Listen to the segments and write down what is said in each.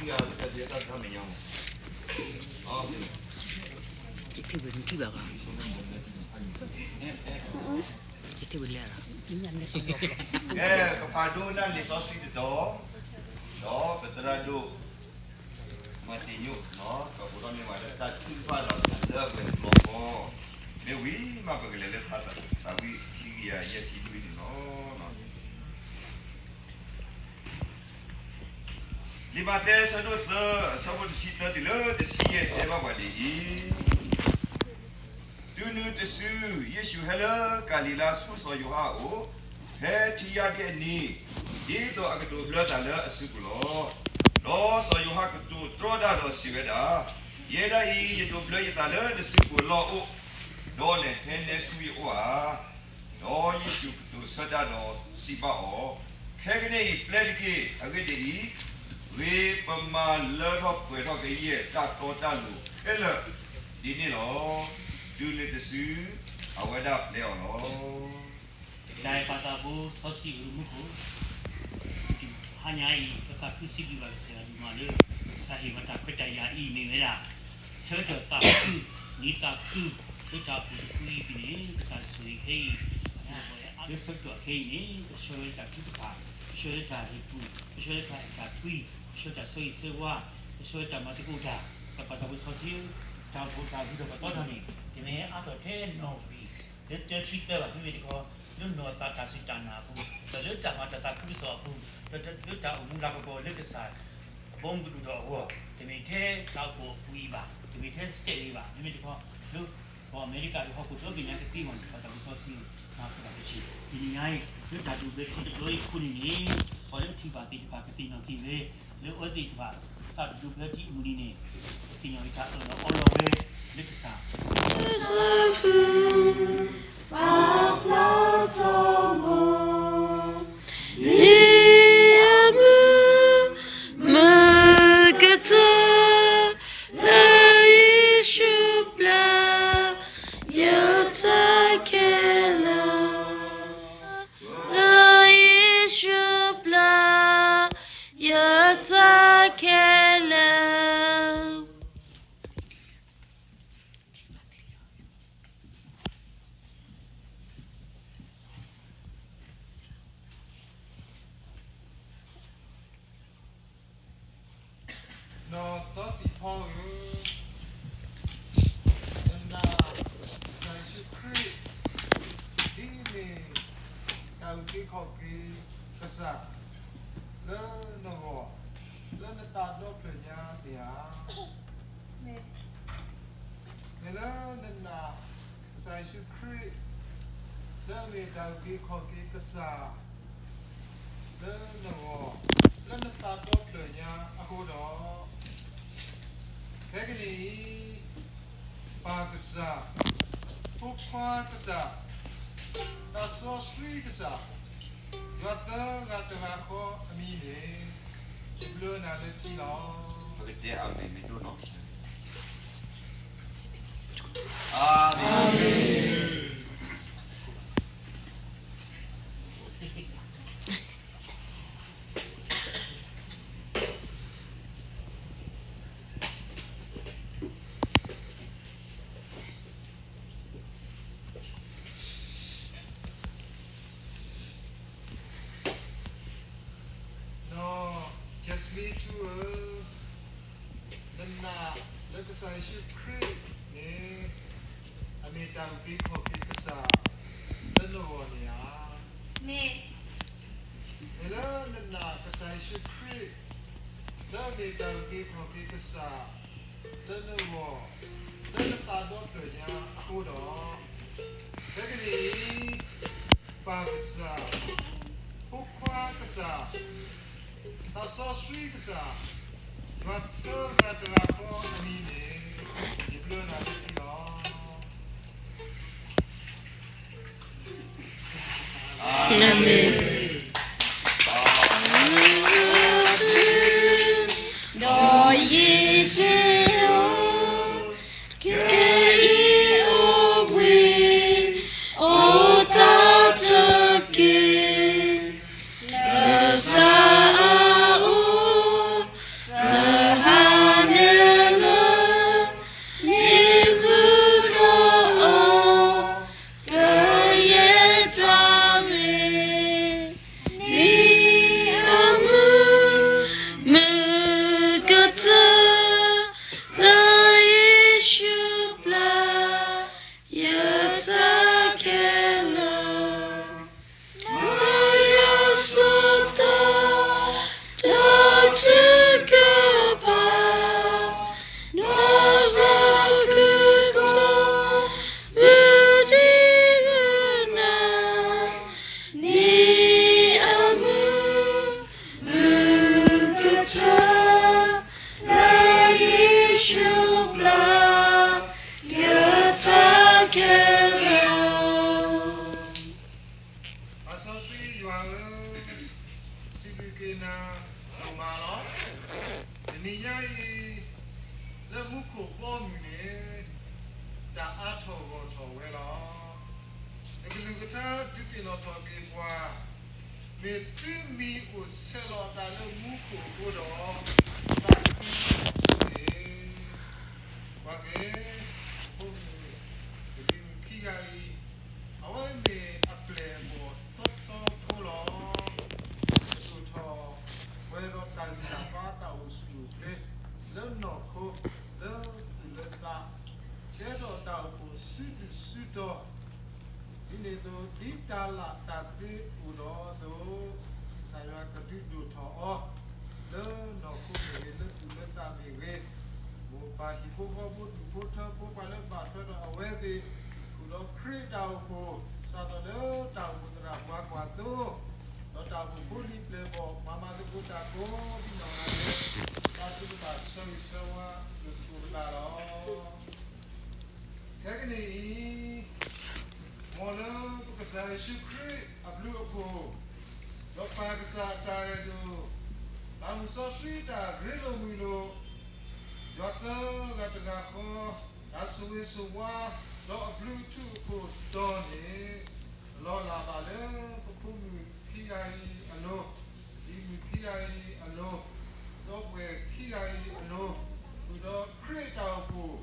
ယထံၣ်ဝဲနထံၣ်ဘၣ်ကီ, ယထံၣ်ဝဲလဲၣ်, ကဲ, ပပာ်ဒိနၢ်လံာ်စီဆှံတတီၤ, ဒီးပသရၣ်ဒိၣ် မၤတ့ၢ်ညိၣ်, ဒီးပအိးထီၣ်န့ၢ်ဝဲလၢတၢ်ထုကဖၣ်ဒီးတၢ်လၢအပှဲၤတဘျီဃီ, မ့ၢ်ဝံၤမးပကလဲၤလၢဖးသးဝံၣ်ခံကယၤယဲၢ်ဆံလွံၢ်န့ၣ်လီၤ. လံာ်မးသဲအဆၢဒိၣ်သၢ အဆၢဖိတဆံသၢတုၤလၢတဆံယဲၢ်တဲဘၣ်ပှၤဒ်အံၤ, တုၤနုၤတစု, ယ့ၣ်ၡူးဟဲလၢကၤလံၤလါဆူစီၤယိၤဟၣ်အအိၣ်, ဖဲထံယါဒ့ၣ်အနံၤ, ဒ်သိးအကဒိးဘျၢသးလၢအစုပူၤလီၤ. ဒီးစီၤယိၤဟၣ်ကတိၤတြီတၢ်ဒီးစံးဝဲဒၣ်, ယဲဒၣ်အံၤ ယဒိးဘျၢယသးလၢနစုပူၤအလီၢ်အိၣ်, ဒီးနဟဲနဲဆူယအိၣ်ဧါ. ဒီးယ့ၣ်ၡူးကတိၤဆၢတၢ်ဒီးစံးဘၣ်အီၤ, ခဲကနံၣ်အံၤပျဲတက့ၢ်. အဂ့ၢ်ဒ်အံၤ, ဂ့ၤပမၤလၢထီၣ်ပှဲၤထီၣ်ကယဲၢ်တၢ်တီတၢ်လိၤခဲလၢာ်ဒ်န့ၣ်လီၤ. တုၤနုၤတစု, အဝဲဒၣ်ပျဲအီၤလီၤ. တၢ်အဲၣ်ပာ်သးဖိစီဆှံဧၢမူခိၣ်, ဟါညါအံၤ ပသးခုစံးဘျုးဘၣ်ကစၢ်ယွၤဒိၣ်မးလၢ ကစၢ်ဟ့ၣ်ပှၤတၢ်ခွဲးတၢ်ယာ်အံၤမ့ၢ်ဝဲဒၣ် ဆၢကတီၢ်သးခု, နံၤသးခု, လၢတၢ်အိၣ်ဖှိၣ်တဖုအံၤန့ၣ် ကစၢ်ဆိၣ်ဂ့ၤခဲအံၤ, လၢဆၢကတီၢ်ခဲအံၤန့ၣ် ကဆှၢဝဲတၢ်ထုကဖၣ်, ကဆှၢလၢတၢ်ဟ့ၣ်ကူၣ်, ကဆှၢလၢတၢ်အဲၣ်တၢ်ကွံ, ကဆှၢတၢ်ဆၢဂ့ၤဆၢဝါ, ကဆှၢတၢ်မၤသကိးတၢ်, တၢ်ပာ်သးဖိစီဆှံ, တၢ်အိၣ်ဖှိၣ်တၢ်ဂုၤထီၣ်ပသီထီၣ်န့ၣ် တမ့ၢ်အါထီၣ်ထဲနီၣ်ဂံၢ် လၢတၢခံသၢဘၣ် မ့မ့ၢ်တခီ, လၢနီၢ်သးတၢ်စူၢ်တၢ်နာ်အပူၤ, ဒီးလၢတၢ်မၤတၢ်သးခုကစီၣ်အပူၤ, ဒီးလၢတၢ်အိၣ်မူလၤကပီၤလၢကစၢ်အဘီမုၢ်ကဒိၣ်ထီၣ်အဂီၢ်, တမ့ၢ်ထဲတၢ်အိၣ်ဖှိၣ်အပူၤအံၤဘၣ်, တမ့ၢ်ထဲ state အံၤဘၣ်, မ့မ့ၢ်တခီ, လၢကီၢ်အမဲရကၤဒီးဟီၣ်ခိၣ်ဒီဘ့ၣ်ညါကသ့အဂီၢ်န့ၣ် ပာ်သးဖိစီဆှံ မၤစၢၤဘၣ်က့ၤ, တနံၤညါအံၤ လၢတၢ်ဒုးဘျၢထံတဘျီအံၤအဃိန့ၣ်န့ၣ်, ပှၤလၢအထံၣ်ဘၣ်သ့ၣ်တဖၣ်ကသ့ၣ်နီၣ်က့ၤဝဲ, လၢအဝဲသ့ၣ်တဖၣ် သးဒုးဘျၢထံအမုၢ်နံၤန့ၣ်, ကသ့ၣ်နီၣ်က့ၤတၢ်အၢၣ်လီၤအီလီၤဝဲလၢကစၢ် မ့ၢ်အမုၢ်မုၢ်ကတၢၢ် လၢယ့ၣ်ၡူးဘျါ ယတၢ်ခဲလၢာ်, လၢယ့ၣ်ၡူးဘျါ ယတၢ်ခဲလၢာ်. နီၢ်သီသံၣ်ဖီဧၢ, နနာ်ကစၢ်ယ့ၣ်ၡူးခရံာ် ဒ်မ့ၢ်တၢ်အုၣ်က့ၤခီၣ်က့ၤကစၢ် လၢနဂီၢ် လၢနသးဒီဖျၢၣ်ညါန့ၣ်ဧါ. မ့ၢ်လၢနနာ်ကစၢ်ယ့ၣ်ၡူးခရံာ် လၢအမ့ၢ်တၢ်အုၣ်က့ၤခီၣ်က့ၤကစၢ် လၢနဂီၢ် လၢနသးဒီဖျၢၣ်ညါအဃိဒီး, ခဲကနံၣ်အံၤ ပၢ်ကစၢ်, ဖိခွါကစၢ်, သးစီဆှံကစၢ်, ယွၤသၢဂၤတဂၤဃီအမံၤန့ၣ် ယဘျၢနၤလၢထံလီၤ. ပကတဲအၤမ့ၣ်မ့ၢ်ဒိၣ်နီၤ. အၤမ့ၣ်. နီၢ် Jasmine ထူဧၢ, နနာ်လၢကစၢ်ယ့ၣ်ၡူးခရံာ်န့ၣ် အမ့ၢ်တၢ်အုၣ်က့ၤခီၣ်က့ၤကစၢ် လၢနဂီၢ်န့ၣ်ဧါ. မ့ၢ်. မ့ၢ်လၢနနာ်ကစၢ်ယ့ၣ်ၡူးခရံာ် လၢအမ့ၢ်တၢ်အုၣ်က့ၤခီၣ်က့ၤကစၢ် လၢနဂီၢ် လၢနသးဒီဖျၢၣ်ညါအဃိဒီး, ခဲကနံၣ်အံၤ ပၢ်ကစၢ်, ဖိခွါကစၢ်, သးစီဆှံကစၢ်, ယွၤသၢဂၤတဂၤဃီအမံၤန့ၣ် ယဘျၢနၤလၢထံလီၤ. အၤမ့ၣ်. ဒီးယ့ၣ်ၡူးဧၢ, ခဲအံၤအိၣ်ဘှံး အိၣ်သးတက့ၢ်, လၢကစၢ်အအိၣ်, တၢ် စ့ၢ်ကီးပၢ်, နီၢ်သးခုကီၢ်, မုၢ်ဒံးမုၢ်နၤ, နံၤအမုၢ် မုၢ်ကထၢ, လၢယ့ၣ်ၡူးကျါ ယတၢ်ခဲလၢာ်. ပၢ်စီဆှံယွၤဧၢ, စံးဘျုးက့ၤနၤဒိၣ်မးလီၤ. တနံၤညါအံၤ လၢမူခိၣ်ဘီမုၢ်န့ၣ် တၢ်အါထီၣ်ဂီၢ်ထီၣ်ဝဲလီၤ. နကလုၢ်ကထါဒုးသ့ၣ်နီၣ်ထီၣ်က့ၤပှၤ, မ့ၢ်သုမံၤအိၣ်ဆဲးလီၤအသးလၢမူခိၣ်အဃိဒီး, ဘၣ်သံန့ၣ်, ကွၢ်က့ၤ, ဖိမုၣ်ကလံၤမုၣ်ခံဂၤအံၤ, အဝဲမ့ၢ်အပျဲၢ်အဘီၣ်သီသီဖိလီၤ. ကဒိၣ်ထီၣ်ပှဲၤဒီးတၢ်ဂံၢ်တၢ်ဘါ တၢ်အိၣ်ဆူၣ်အိၣ်ချ့ လၢနီၢ်ခိ, လၢသူၣ်လၢသး, ကဲထီၣ်တၢ်အိၣ်ဖှိၣ်စုဒုၣ်စုတီၤ, ဒ်န့ၣ်အသိး ဒ်တၢ်လၢတၢ်သ့အိၣ်ဒီးအသိး, ကစၢ်ယွၤကဒုးဒိၣ်ထီၣ်အီၤ, လၢနီၢ်ခိမ့ၢ်ဂ့ၤ, လၢသူၣ်လၢသးမ့ၢ်ဂ့ၤ, မိၢ်ပၢ်ဟံၣ်ဖိဃီဖိ ဒူၣ်ဖိထၢဖိ ပှၤလၢဘၣ်ထွဲဒီးအဝဲသ့ၣ်, ဃုာ်ဒီးခရံာ်တၢ်အိၣ်ဖှိၣ်, စးထီၣ်လၢတၢ်အိၣ်ဖှိၣ်သရၣ်ပှၤကွၢ်သိ, ဒီးတၢ်အိၣ်ဖှိၣ်ဖိလံၤပျဲၢ်ဘီၣ် ပှၤမၤသကိးတၢ်ကိးဒ်နီၢ်ဂၤဒဲး, တၢ်ထုကဖၣ်ဆၢဂံၢ်ဆၢဝါ ကဆိၣ်ကသးလီၤ. ခဲကနံၣ်အံၤ, မ်လၢပကစၢ်ယ့ၣ်ၡူးခရံာ်အဘျုးအဖှိၣ်, ဒီးပၢ်ကစၢ်အတၢ်အဲၣ်ဒိၣ်, ပၢ်မုၢ်စီဆှံတၢ်ရ့လိာ်မုာ်လိာ်, ယွၤသၢဂၤတဂၤဃီ, တၢ်ဆိၣ်ဂ့ၤဆိၣ်ဝါ, ဒီးအဘျုးအထူးအဖှိၣ်တီၤန့ၣ်, လီၤလးဘၣ်လၢပဖိမုၣ်ခံဂၤအံၤအလိၤ, လံၤမုၣ်ခံဂၤအံၤအလိၤ, ဒီပုၢ်ဝဲၢ်ခံဂၤအံၤအလိၤ, ဃုာ်ဒီးခရံာ်တၢ်အိၣ်ဖှိၣ်,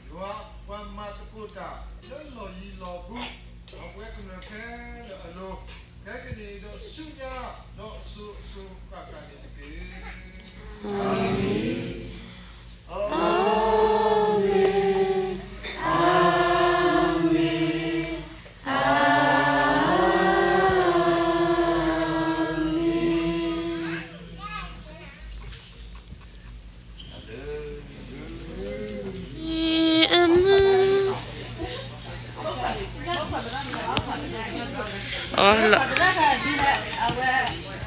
ယွၤပှၤမၤသကိးတၢ်လၢလီၢ်ယံၤလီၢ်ဘူး, ဒီပုၢ်ဝဲၢ်ကမျၢၢ်ခဲလၢာ်အလိၤ, ခဲကနံၣ်အံၤဒီးဆူညါ, ဒီးအစိၤအစိၤဃၣ်ဃၣ်န့ၣ်တက့ၢ်. အၤမ့ၣ်, အၤမ့ၣ်, အၤမ့ၣ်. အီလီၤ,